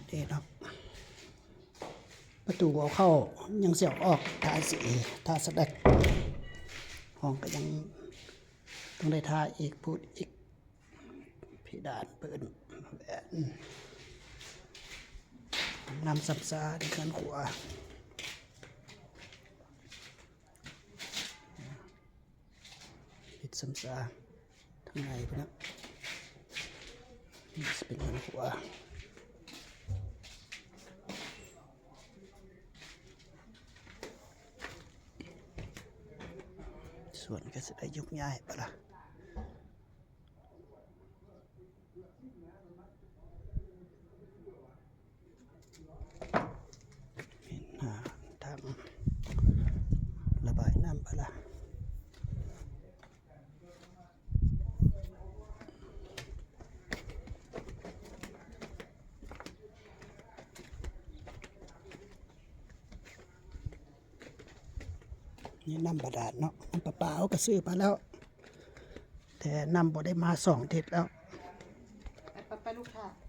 ເດ້ເນາະ ປະຕູເອົາເຂົ້າຍັງຊິເອົາອອກ ທາສີ ທາສະແລັກ ຫ້ອງກໍຍັງຕ້ອງໄດ້ທາອີກ ພູດອີກ ເພດານ ເປີດ ແຫວນ ຫ້ອງນ້ຳຊຳຊາ ເຮືອນຄົວ ເຮັດຊຳຊາທາງໃນພຸ້ນນະ ນີ້ຊິເປັນເຮືອນຄົວ ສວນກໍຊິໄດ້ຍົກຍ້າຍໄປລະ. ເຫັນໜ້າທາງລະບາຍນ້ຳໄປລະ ນີ້ນ້ຳບາດານເນາະ ນ້ຳປະປາເຮົາກໍຊື້ມາແລ້ວ ແຕ່ນ້ຳບໍ່ໄດ້ມາສອງອາທິດແລ້ວ ໄປ ໄປ ໄປລູກຄ້າ.